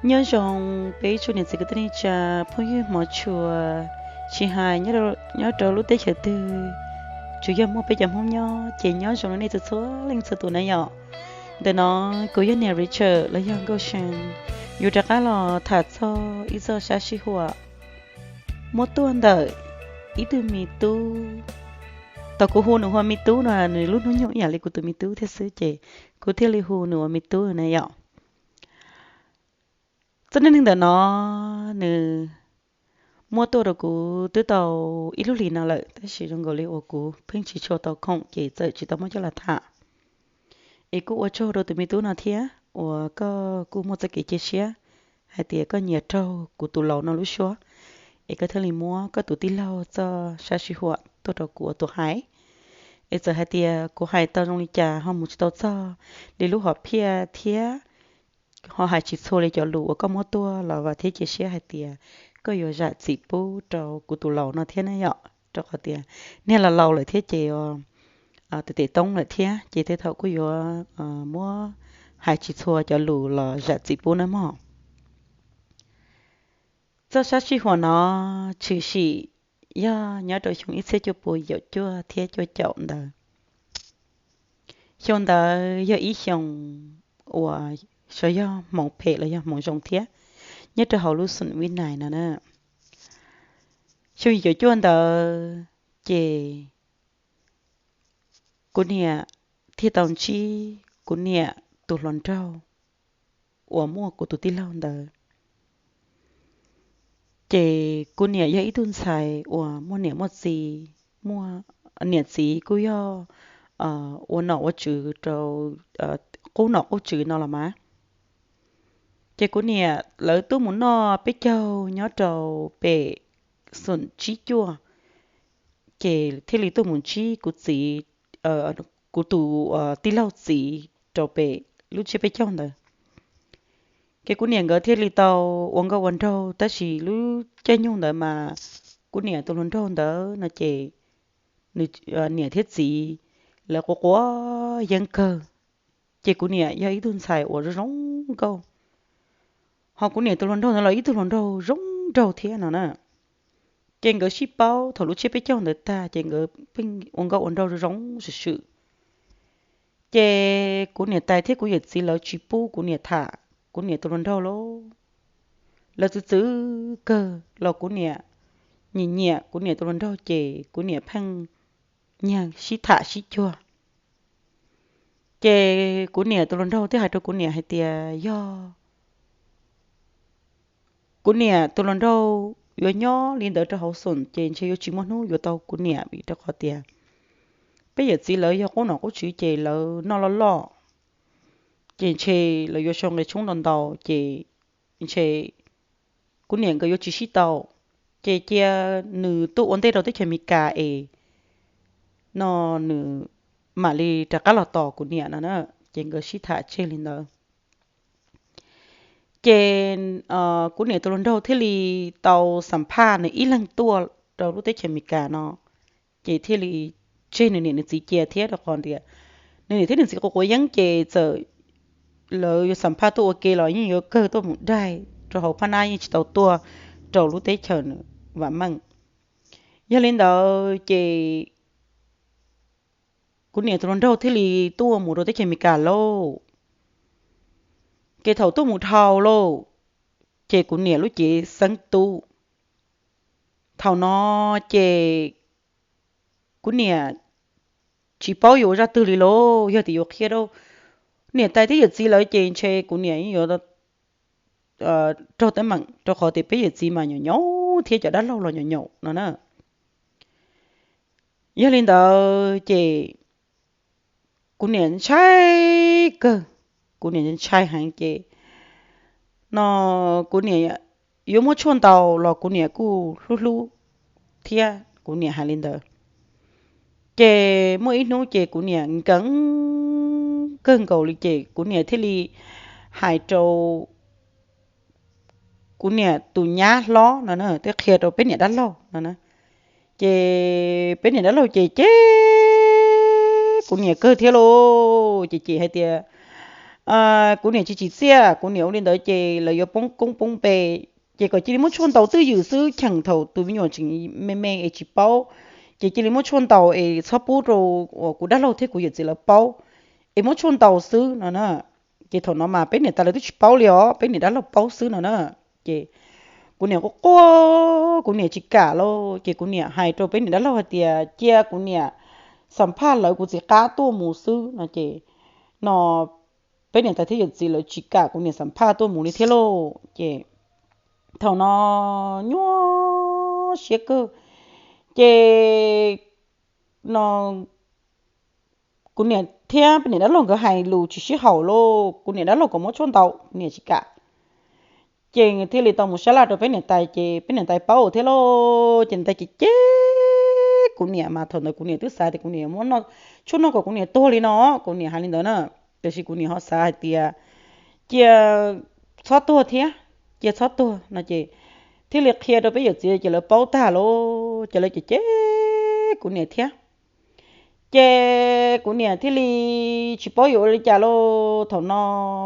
Nyob zoo peb ib tsoom niam txiv kwv tij neej tsa, phooj ywg hmov tshua, tsis hais nyob rau lub teb chaws twg, tsuas yog muaj peb cov Hmoob nyob ces nyob zoo nej txhua txhua leej txhua tus na yom. Ntawm no kuv yog niam Richard los yog Nkauj See, yuav rov qab los tham txog ib txoj sab sij huam muab tuaj ntawm ib tug me tub. Thaum kuv hu nws ua me tub no nws lub hnub nyoog ib yam li kuv tus me tub thiab xwb ces kuv thiaj li hu nws ua me tub na yom. Txoj neej neeg ntawm no nws muab tuaj rau kuv twb tau ib lub hlis no lawm, tab sis zoo nkaus li uas kuv pheej tsis tshua tau khoom ces txawm tsis tau muab coj los tham. Es kuj ua tsaug rau tus me tub no thiab uas koj kuj muaj txoj kev cia siab hais tias koj nyiam raug kuv tus laus no lub suab, es koj thiaj li muab koj tus tij laug txoj sab sij huam tuaj rau kuv ua tus hais. Es txawm hais tias kuv hais tau zoo li cas ho mus tsis tau txog li lub hom phiaj thiab ho hais tsis txhua li cov lus uas koj muab tuaj los vam thiab cia siab hais tias koj yuav zam txim pub rau kuv tus laus no thiab na yom, rau qhov tias niag laus laus lawm thiab ces tes tes toob lawm thiab ces tej thaum kuj yuav muab hais tsis txhua cov lus los zam txim pub nawb mog. Txoj sab sij huam no tshwm sim yog nyob rau xyoo ib txhiab cuaj pua yim caum cuaj thiab cuaj caum ntawd. Xyoo ntawd yog ib xyoo uas sawv yog hmoov phem los yog hmoov zoo thiab nyob rau hauv lub xeev Vib Nais no na. Xyoo yim caum cuaj ntawd ces kuv niam thiaj tau ntsib kuv niam tus hluas nraug uas muaj kuv tus tij laug ntawd. Ces kuv niam yog ib tug ntxhais uas muaj niam muaj txiv, muaj niam txiv kuj yog ua nom ua tswv rau, qub nom qub tswv no los mas. Ces kuv niam lawv tuaj mus noj peb caug nyob rau pem xeem tsib cuaj, ces thiaj li tuaj mus ntsib kuv txiv, kuv tus tij laug txiv rau pem lub tsiab peb caug ntawd. Ces kuv niam nkawd thiaj li tau ua nkauj ua nraug, tab sis lub caij nyoog ntawd mas kuv niam tus hluas nraug ntawd no ces nws niam thiab txiv lawv quav quav yeeb kawg. Ces kuv niam yog ib tug ntxhais uas zoo zoo nkauj, ho kuv niam tus hluas nraug ntawd los ib tug hluas nraug zoo nraug thiab no na. Ces nkawd sib paub thaum lub tsiab peb caug ntawd tag ces nkawd pheej ua nkauj ua nraug zoo zoo swm swm. Ces kuv niam tais thiab kuv yawm txiv lawv tsis pub kuv niam tham kuv niam tus hluas nraug lauj. Lawv txwv txwv kawg los kuv niam nyiam nyiam kuv niam tus hluas nraug ces kuv niam pheej nyiag sib tham sib cuag. Ces kuv niam tus hluas nraug thiaj hais rau kuv niam hais tias yog kuv niam tus hluas nraug yuav nyob li ntawd rau hauv xeem ces ntshe yuav tsis muaj hnub yuav tau kuv niam, vim rau qhov tias peb yawm txiv lawv yog qub nom qub tswv ces lawv noj loj loj, ces ntshe lawv yuav sau nqe tshoob ntau ntau ces ntshe kuv niam nkawd yuav tsis sib tau. Ces cia nws tuaj ua ntej rau teb chaws Amelikas es no nws mam li rov qab los tos kuv niam no na. Ces nkawd sib tham tseg li ntawd. Ces kuv niam tus hluas nraug thiaj li tau xam phaj nws ib leeg tuaj rau lub teb chaws Amelikas no, ces thiaj li tseg nws niam nws txiv cia thiab rau qhov tias nws niam thiab nws txiv quav quav yeeb ces txawm lawv yuav xam phaj tuaj ua ke los yeej yuav kawg tuaj mus daig rau hauv phaj nab, yeej tsis tau tuaj rau lub teb chaws vam meej. Yog li ntawd ces kuv niam tus hluas nraug thiaj li tuaj mus rau teb chaws Amelikas lauj. Ces thaum tuaj mus dhau lauj, ces kuv niam lub cev xeeb tub. Thaum no ces kuv niam tsis paub yuav ua zaj twg li lauj, yog tias yuav qhia rau niam tais thiab yawm txiv lawv ces ntshe kuv niam yeej yuav raug teeb meem, rau qhov tias peb yawm txiv mas nyaum nyaum thiab cov dab laug los nyaum nyaum no na. Yog li ntawd ces kuv niam ntshai kawg, kuv niam ntshai heev ces no kuv niam yuav muab tshuaj ntaus los kuv niam kuj hlub hlub thiab, kuv niam hais li ntawd. Ces muaj ib hnub ces kuv niam nkees kawg nkaus li ces kuv niam thiaj li hais rau kuv niam tus nyab hlob no na, thiaj qhia rau peb niam dab laug no na. Ces peb niam dab laug ces cem kuv niam kawg thiab lauj, ces cem hais tias kuv niam tsis tsim txiaj, kuv niam ua li ntawd ces lawv yuav poob koob poob npe, ces kom cia li muab tshuaj ntaus twj ywm xwb, cheem thaum tus me nyuam tseem me me es tsis paub, ces cia li muab tshuaj ntaus es txhob pub rau uas kuv dab laug thiab kuv yawm txiv lawv paub, es muab tshuaj ntaus xwb no na. Ces thaum no mas peb niam tais lawv twb tsis paub li os, peb niam dab laug paub xwb no na. Ces kuv niam quaj quaj, kuv niam tsis kam lauj, ces kuv niam hais rau peb niam dab laug hais tias cia kuv niam xam phaj lawv kuv txiv qab tuaj mus xwb no ces, no peb niam tais thiab yawm txiv lawv tsis kam kuv niam xam phaj tuaj mus li thiab lauj. Ces thaum no nyuaj siab kawg, ces no kuv niam thiab peb niam dab laug nkawd hais lus tsis sib haum lauj, kuv niam dab laug kom muab tshuaj ntaus, kuv niam tsis kam. Ces thiaj li tau mus sab laj rau peb niam tais, ces peb niam tais paub thiab lauj, ces niam tais cem cem kuv niam mas thaum ntawd kuv niam twb xav tias kuv niam muab tshuaj noj kom kuv niam tuag li no, kuv niam hais li ntawd na. Tiam sis kuv niam ho xav hais tias cia txhob tuag thiab, cia txhob tuag no ces thiaj li qhia rau peb yawm txiv ces lawv paub tag lauj, ces lawv cem cem kuv niam thiab. Ces kuv niam thiaj li tsis paub yuav ua li cas lauj, thaum no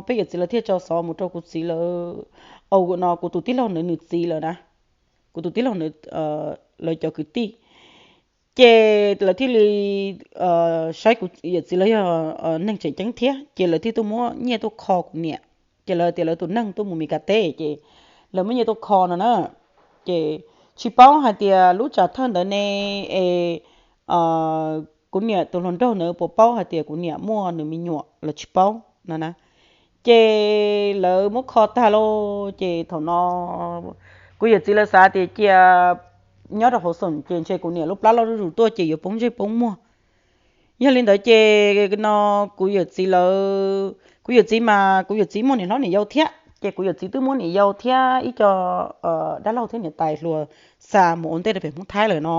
peb yawm txiv lawv thiaj tso xov mus rau kuv txiv lawv, no kuv tus tij laug ntawd nws txiv lawm na, kuv tus tij laug ntawd lawv cov kwv tij. Ces lawv thiaj li saib kuv yawm txiv lawv yog neeg tseem ceeb thiab, ces lawv thiaj tuaj muab nyiaj tuaj kho kuv niam. Ces lawv tias lawv tus neeg tuaj mus Mes Kas teb, ces lawv muab nyiaj tuaj kho no na. Ces tsis paub hais tias lub tsam thawj ntawd ne es kuv niam tus hluas nraug ntawd puas paub hais tias kuv niam muaj nws me nyuam los tsis paub no na. Ces lawv muab kho tag lauj, ces thaum no kuv yawm txiv lawv xav tias cia nyob rau hauv xoom ces ntshe kuv niam lub plab loj zuj zus tuaj ces yuav poob ntsej poob muag. Yog li ntawd ces no kuv yawm txiv lawv, kuv yawm txiv mas kuv yawm txiv muaj niam hlob niam yau thiab, ces kuv yawm txiv twb muab niam yau thiab ib co dab laug thiab niam tais hluas xa mus ua ntej rau pem Hmoob Thaib lawm no.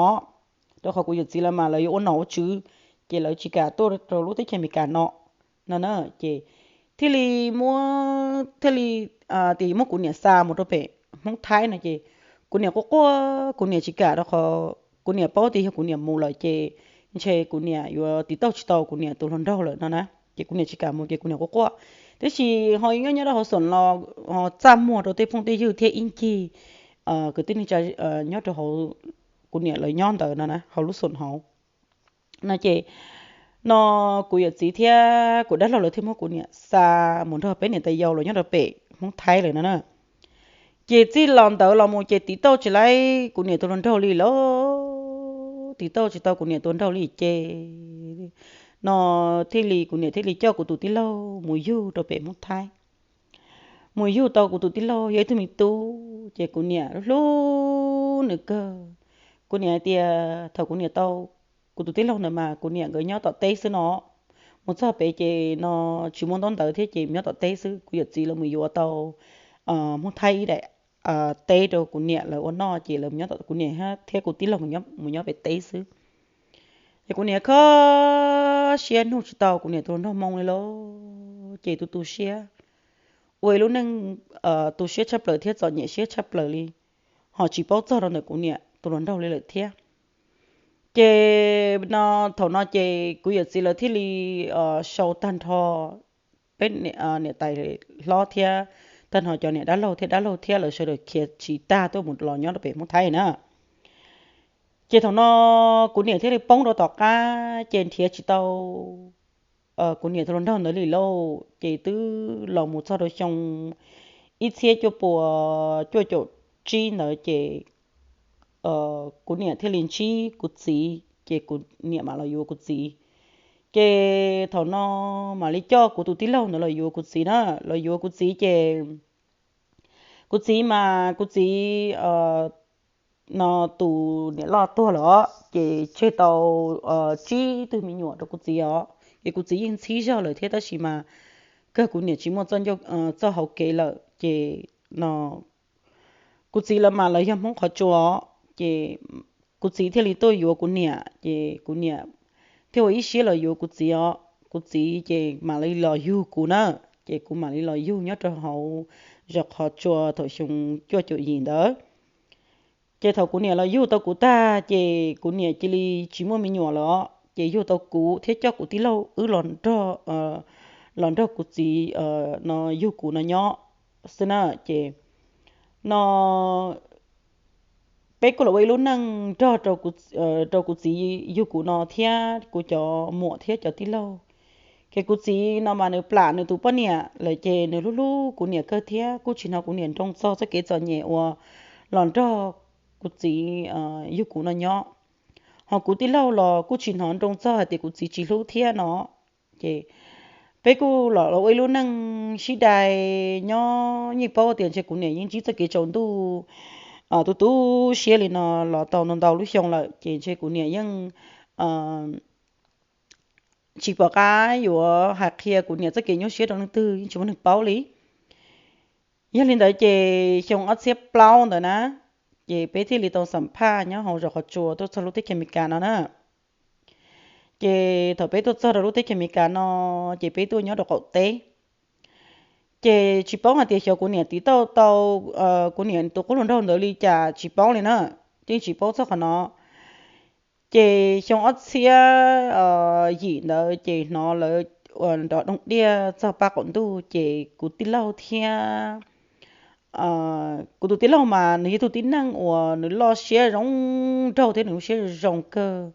Rau qhov kuv yawm txiv lawv mas lawv yuav ua nom ua tswv, ces lawv tsis kam tuaj rau lub teb chaws Amelikas no no na. Ces thiaj li muab, thiaj li tias muab kuv niam xa mus rau pem Hmoob Thaib no ces kuv niam quaj quaj, kuv niam tsis kam rau qhov kuv niam paub tias yog kuv niam mus lawm ces ntshe kuv niam yuav tiv tauj tsis tau kuv niam tus hluas nraug lawm no na. Ces kuv niam tsis kam mus ces kuv niam quaj quaj. Tiam sis ho nyob nyob rau hauv xoom los ho txaj muag rau tej phooj tej ywg thiab ib ncig kwv tij neej tsa nyob rau hauv kuv niam lawv nyob ntawd no na, hauv lub xoom hauv no ces no kuv yawm txiv thiab kuv dab laug lawv thiaj muab kuv niam xa mus nrog peb niam tais yau los nyob rau pem Hmoob Thaib lawm no na. Ces txij los ntawd los mus ces tiv tauj tsis laib kuv niam tus hluas nraug li lauj, tiv tauj tsis tau kuv niam tus hluas nraug li ces no thiaj li kuv niam thiaj li coj kuv tus tij laug mus yug rau pem Hmoob Thaib. Mus yug tau kuv tus tij laug yog ib tug me tub ces kuv niam hlub nws kawg. Kuv niam hais tias thaum kuv niam tau kuv tus tij laug ntawd mas kuv niam nkawd nyob tom teb xwb no. Mus txog pem ces no tsis muaj ntaub ntawv thiab ces nyob tom teb xwb. Kuv yawm txiv lawv mus yuav tau Hmoob Thaib ib daim teb rau kuv niam lawv ua noj ces lawv, kuv niam thiab kuv tij laug mus nyob pem teb xwb. Ces kuv niam kho siab nug tsis tau kuv niam tus hluas nraug moo li lauj, ces tu tu siab, ua ib lub neej tu siab tshaj plaws thiab txom nyem siab tshaj plaws li, ho tsis paub txog rau ntawm kuv niam tus hluas nraug li lawm thiab. Ces no thaum no ces kuv yawm txiv lawv thiaj li sau tag nrho peb niam tais hlob thiab tag nrho cov niam dab laug thiab dab laug thiab lawv sawv daws khiav tsis tag tuaj mus los nyob rau pem Hmoob Thaib na. Ces thaum no kuv niam thiaj li poob rau tom qab ces nrhiav tsis tau kuv niam tus hluas nraug ntawd li lauj, ces twb los mus txog rau xyoo ib txhiab cuaj puas cuaj caum tsib ntawd ces kuv niam thiaj li ntsib kuv txiv, ces kuv niam mam los yuav kuv txiv. Ces thaum no mam li coj kuv tus tij laug ntawd los yuav kuv txiv na, los yuav kuv txiv ces kuv txiv mas kuv txiv no tus niam loj tuag lawm os, ces tseg tau tsib tug me nyuam rau kuv txiv os. Ces kuv txiv yeej ntxhib zog lawm thiab tab sis mas kawg kuv niam tsis muaj txoj hauv kev lawm ces no kuv txiv lawv mas lawv yog Hmoob Qhov Tsua os, ces kuv txiv thiaj li tuaj yuav kuv niam, ces kuv niam thiaj ua ib siab los yuav kuv txiv os. Kuv txiv ces mam li los yug kuv na, ces kuv mam li los yug nyob rau hauv zos Qhov Tsua thaum xyoo cuaj caum yim ntawd. Ces thaum kuv niam los yug tau kuv tag ces kuv niam cia li tsis muaj me nyuam lawm os, ces yug tau kuv thiab coj kuv tij laug wb los nrog los nrog kuv txiv no yug kuv no nyob xwb na. Ces no peb kuj los ua ib lub neej nrog rau kuv txiv yug kuv no thiab kuv cov muam thiab cov tij laug. Ces kuv txiv no mas nws plam nws tus poj niam lawm ces nws hlub hlub kuv niam kawg thiab kuj tsis hnov kuv niam nroo txog txoj kev txom nyem uas los nrog kuv txiv yug kuv no nyob. Ho kuv tij laug los kuj tsis hnov nroo txog hais tias kuv txiv tsis hlub thiab no. Ces peb kuj los ua ib lub neej sib dai nyob, yeej paub tias ntshe kuv niam yeej ntsib txoj kev tsaus ntuj tu tu siab li no los tau ntau ntau lub xyoo lawm, ces ntshe kuv niam yeej tsis pom qab yuav hais qhia kuv niam txoj kev nyuaj siab rau leej twg, yeej tsis muaj neeg paub li. Yog li ntawd ces xyoo ob txhiab plaub ntawd na, ces peb thiaj li tau xam phaj nyob hauv zos Qhov Tsua tuaj txog lub teb chaws Amelikas no na. Ces thaum peb tuaj txog rau lub teb chaws Amelikas no, ces peb tuaj nyob rau qaum teb. Ces tsis paub hais tias xyov kuv niam tiv tauj tau kuv niam tus qub hluas nraug ntawd li cas tsis paub li na, yeej tsis paub txog qhov no. Ces xyoo ob txhiab yim ntawd ces hnov lawv nrov doog diaj txog paj qaum ntuj, ces kuv tij laug thiab kuv tus tij laug mas nws yog tus tib neeg uas nws loj siab zoo nraug thiab nws lub siab zoo kawg.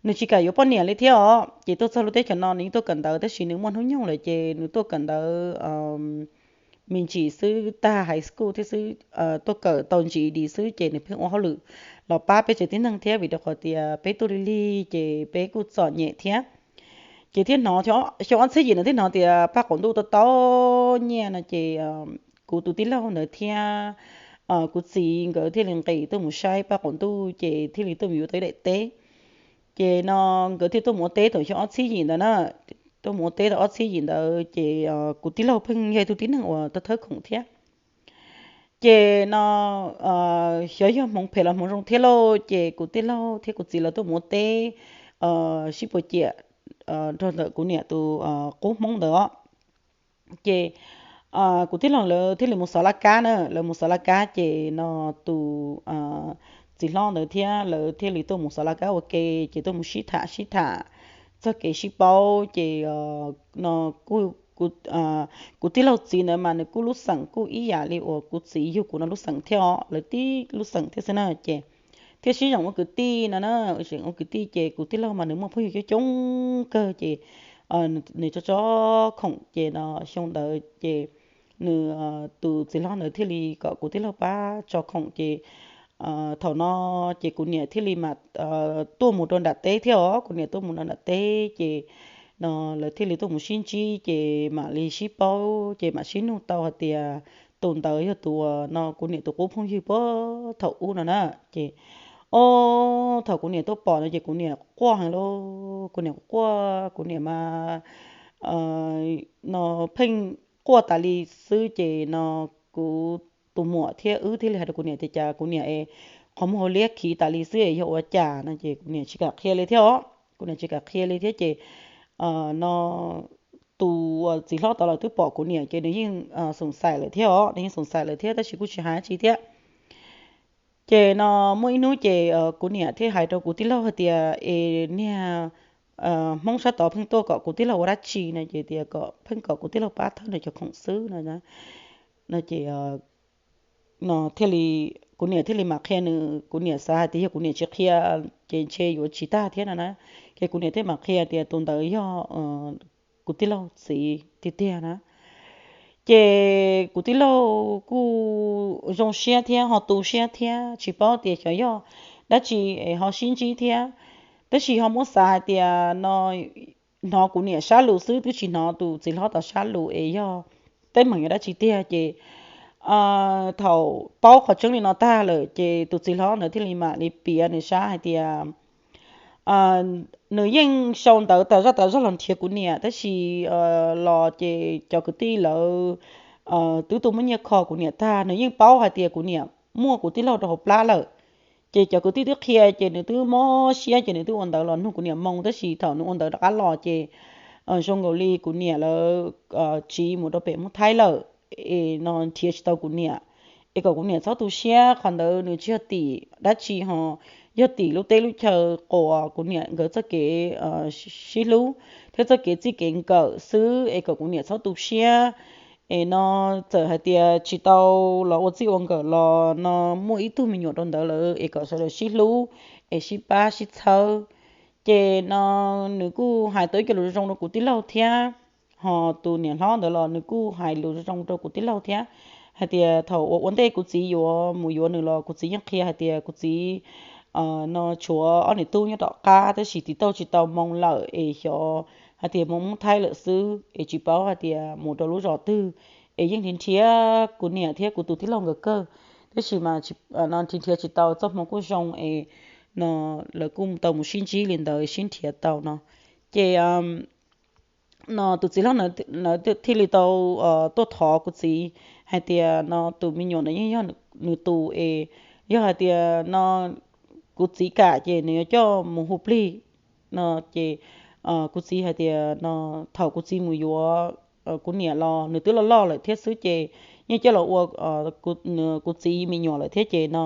Nws tsis kam yuav poj niam li thiab os, ces tuaj txog lub teb chaws no nws yeej tuaj kawm ntawv tab sis nws muaj hnub nyoog lawm ces nws tuaj kawm ntawv me ntsis xwb, tag high school thiab xwb, tuaj kawm tau G E D xwb ces nws pheej ua hauj lwm los pab peb tsev tib neeg thiab, vim rau qhov tias peb tuaj lig lig ces peb kuj txom nyem thiab. Ces thiaj hnov, xyoo ob txhiab yim ntawd thiaj hnov tias paj qaum ntuj tau tau nyiaj no ces kuv tus tij laug ntawd thiab kuv txiv nkawd thiaj li nqis tuaj mus saib paj qaum ntuj ces thiaj li tuaj mus yuav tau ib daim teb. Ces no nkawd thiaj tuaj mus ua teb thaum xyoo ob txhiab yim ntawd na, tuaj mus ua teb tau ob txhiab yim ntawd ces kuv tij laug pheej yog ib tug tib neeg uas thawj khoom thiab. Ces no xyov yog hmoov phem los hmoov zoo thiab lauj, ces kuv tij laug thiab kuv txiv lawv tuaj mus ua teb sib puas ciam nrog ntawm kuv niam tus qub hmoob ntawd os. Ces kuv tij laug lawv thiaj li mus xov laj kab na, lawv mus xov laj kab ces no tus txiv hlob ntawd thiab lawv thiaj li tuaj mus xov laj kab ua ke, ces tuaj mus sib tham sib tham txog kev sib paub ces no kuv tij laug txiv ntawd mas nws kuj lub xeem kuj ib yam li uas kuv txiv yug kuv no lub xeem thiab os, lawv tib lub xeem thiab xwb na. Ces thiaj sib zoo ua kwv tij no na, sib zoo ua kwv tij ces kuv tij laug mas nws muaj phooj ywg coob coob kawg ces nws tso tso khoom ces no xyoo ntawd ces nws tus txiv hlob ntawd thiaj li kom kuv tij laug pab tso khoom ces thaum no ces kuv niam thiaj li mam tuaj mus rau nram teb thiab os, kuv niam tuaj mus rau nram teb ces no lawv thiaj li tuaj mus sib ntsib ces mam li sib paub ces mam sib nug tau hais tias tus ntawd yog tus uas no kuv niam tus qub phooj ywg puag thaum ub no na. Ces o thaum kuv niam tuaj pom no ces kuv niam quaj heev lauj, kuv niam quaj, kuv niam mas no pheej quaj tas li xwb ces no kuv tus muam thiab wb thiaj li hais rau kuv niam tias cas kuv niam es qhov muag hauv liab khiv tas li xwb es yog ua cas no ces kuv niam tsis kam qhia li thiab os, kuv niam tsis kam qhia li thiab ces no tus txiv hlob tod los twb pom kuv niam ces nws yeej xoom xaim lawm thiab os, nws yeej xoom xaim lawm thiab tab sis kuj tsis hais dab tsi thiab. Ces no muaj ib hnub ces kuv niam thiaj hais rau kuv tij laug hais tias es niag hmoob sab tod pheej tuaj kom kuv tij laug ua dab tsi no ces tias kom pheej kom kuv tij laug pab thawb nws cov khoom xwb no. No ces no thiaj li kuv niam thiaj li mam qhia nws, kuv niam xav hais tias yog kuv niam tsis qhia ces ntshe yuav tsis tag thiab no na. Ces kuv niam thiaj mam qhia tias tus ntawd yog kuv tij laug txiv tiag tiag na. Ces kuv tij laug kuj zoo siab thiab ho tu siab thiab tsis paub tias xyov yog dab tsi es ho sib ntsib thiab. Tab sis ho muab xav hais tias no hnov kuv niam sab lus xwb twb tsis hnov tus txiv hlob tod sab lus es yog teeb meem yog dab tsi tiag ces thaum paub qhov tseeb li no tag lawm ces tus txiv hlob ntawd thiaj li mam li piav nws sab hais tias nws yeej sau ntawv tas zaj tas zog los nrhiav kuv niam tab sis los ces cov kwv tij lawv twb tuaj muab nyiaj kho kuv niam tag, nws yeej paub hais tias kuv niam muaj kuv tij laug rau hauv plab lawm. Ces cov kwv tij twb qhia ces nws twb mob siab ces nws twb ua ntawv los nug kuv niam moo tab sis thaum nws ua ntawv rov qab los ces zoo nkaus li kuv niam lawv tsiv mus rau pem Hmoob Thaib lawm es no nrhiav tsis tau kuv niam es kom kuv niam txhob tu siab, qhov ntawd nws tsis yog tim dab tsi ho, yog tim lub teb lub chaw quas kuv niam nkawd txoj kev sib hlub thiab txoj kev txij kev nkawm xwb, es kom kuv niam txhob tu siab. Es no txawm hais tias tsis tau los ua txij ua nkawm los no muaj ib tug me nyuam rau ntawd lawm es kom sawv daws sib hlub es sib pab sib txhawb. Ces no nws kuj hais tau ib co lus zoo rau kuv tij laug thiab, ho tus niam hlob ntawd los nws kuj hais lus zoo rau kuv tij laug thiab, hais tias thaum uas ua ntej kuv txiv yuav mus yuav nws los kuv txiv yeej qhia hais tias kuv txiv no tshuav ob niam tub nyob tom qab tab sis tiv tauj tsis tau moo lawm es xyov hais tias mus Hmoob Thaib lawm xwb es tsis paub hais tias mus rau lub zos twg. Es yeej nrhiav nrhiav kuv niam thiab kuv tus tij laug nkawd kawg, tab sis mas nrhiav nrhiav tsis tau, txoj hmoo kuj zoo es no lawv kuj tau mus sib ntsib li ntawd sib nrhiav tau no. Ces no tus txiv hlob na thiaj li tau tuaj thov kuv txiv hais tias no tus me nyuam ntawd yeej yog nws tus es yog hais tias no kuv txiv kam ces nws yuav coj mus hu plig no. Ces kuv txiv hais tias no thaum kuv txiv mus yuav kuv niam los nws twb loj loj lawm thiab xwb ces yeej coj los ua kuv txiv me nyuam lawm thiab ces no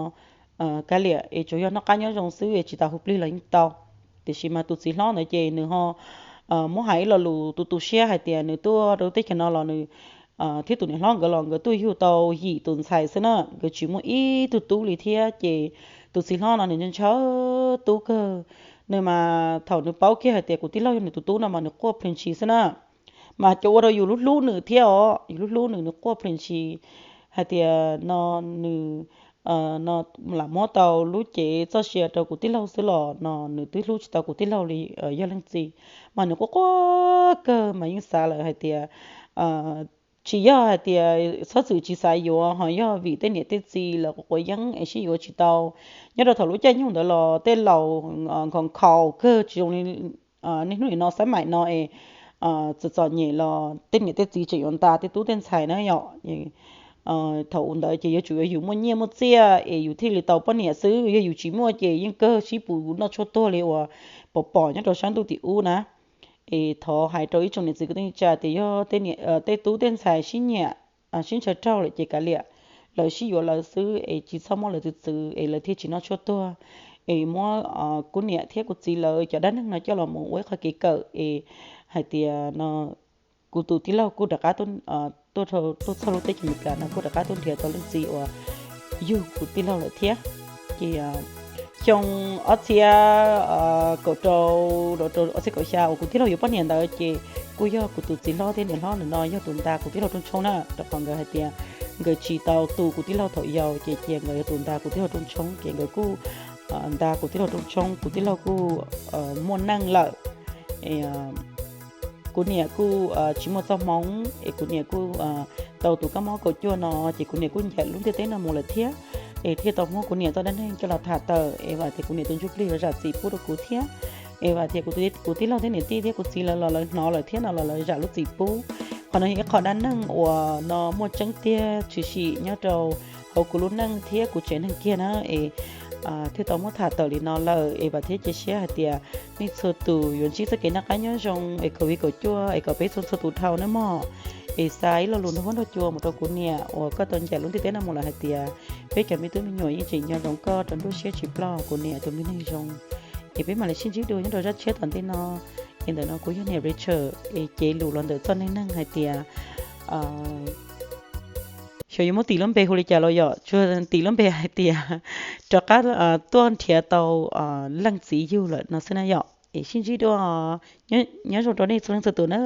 kav liam es tsuas yog noj qab nyob zoo xwb es tsis tas hu plig los yeej tau. Tiam sis mas tus txiv hlob ntawd ces nws ho muab hais ib lo lus tu tu siab hais tias nws tuaj rau teb chaws no los nws thiab tus niam hlob nkawd los nkawd tuaj yug tau yim tus ntxhais xwb na, nkawd tsis muaj ib tug tub li thiab ces tus txiv hlob no nws ntshaw tub kawg. Nws mas thaum nws paub kiag hais tias kuv tij laug yog nws tus tub no mas nws quaj plhws ntshis xwb na. Mas cov ua rau yus lub hlub nws thiab os, yus lub hlub nws nws quaj plhws ntshis hais tias no nws no lam muab tau lub cev txoj sia rau kuv tij laug xwb los no nws twb hlub tsis tau kuv tij laug li yog leej txiv. Mas nws quaj quaj kawg mas yeej xav lawm hais tias tsis yog hais tias txhob txwm tsis xav yuav ho yog vim tej niam tej txiv lawv quav quav yeeb es sib yuav tsis tau. Nyob rau thaum lub caij nyoog ntawd los tej laus nkhaus nkhaus kawg tsis zoo li niaj hnub nim no xab maim no es txom txom nyem los tej niam tej txiv tseem yuav ntas tej tub tej ntxhais na yom. Thaum ntawd ces yuav tsum yog yus muaj nyiaj muaj txiaj es yus thiaj li tau poj niam xwb, yog yus tsis muaj ces yeej kawg sib pus noj tshuaj tuag li uas pom pom nyob rau sab ntuj tim ub na. Es thov hais rau ib tsoom niam txiv kwv tij tsa tias yog tej tub tej ntxhais sib nyiam sib ntshaw raug lawm ces kav liam, lawv sib yuav lawv xwb es tsis txhob muab lawv txwv txwv es lawv thiaj tsis noj tshuaj tuag. Es muab kuv niam thiab kuv txiv lawv cov dab neeg no coj los mus ua ib qho kev kawm es hais tias no kuv tus tij laug kuj rov qab tuaj txog lub teb chaws Amelikas no kuj rov qab tuaj nrhiav tau leej txiv uas yug kuv tij laug lawm thiab. Ces xyoo ob txhiab kaum rau rau ob txhiab kaum xya uas kuv tij laug yuav poj niam ntawd ces kuj yog kuv tus txiv hlob thiab niam hlob ntawm no yog tus ntas kuv tij laug rooj tshoob na, rau qhov nkawd hais tias nkawd tsis tau tu kuv tij laug thaum yau ces cia nkawd yog tus ntas kuv tij laug rooj tshoob ces nkawd kuj ntas kuv tij laug rooj tshoob, kuv tij laug kuj muaj neej lawm. Kuv niam kuj tsis muaj txoj hmoov es kuv niam kuj tau tus kab mob kaum cuaj no ces kuv niam kuj ncaim lub ntiaj teb no mus lawm thiab. Es thiaj tau muab kuv niam txoj dab neeg coj los tham tawm es vam tias kuv niam tus ntsuj plig yuav zam txim pub rau kuv thiab. Es vam tias kuv tij laug thiab niam tij thiab kuv txiv lawv los lawv hnov lawm thiab no los lawv zam lub txim pub. Qhov no yog ib qho dab neeg uas no muaj tseeb tiag tshwm sim nyob rau hauv kuv lub neej thiab kuv tsev neeg kiag na. Es thiaj tau muab tham tawm li no lawm es vam thiab cia siab hais tias nej txhua tus yuav ntsib txoj kev noj qab nyob zoo es covid kaum cuaj es kom peb txhua txhua tus dhau nawb mog. Es xa ib lo lus nrog huab nrog cua mus rau kuv niam uas koj tau ncaim lub ntiaj teb no mus lawm hais tias peb cov me tub me nyuam yeej tseem nco ntsoov koj rau nruab siab tsis ploj kuv niam tus me neeg zoo. Es peb mam li sib ntsib dua nyob rau zaj tshiab tom ntej no. Es ntawm no kuv yog niam Rachel es cev lus los ntawm txoj neej neeg hais tias xyov yuav muab tim lub npe hu li cas los yom, tsuas tim lub npe hais tias rov qab tuaj nrhiav tau leej txiv yug lawm no xwb na yom. Es sib ntsib dua, nyob zoo rau nej txhua leej txhua tus na.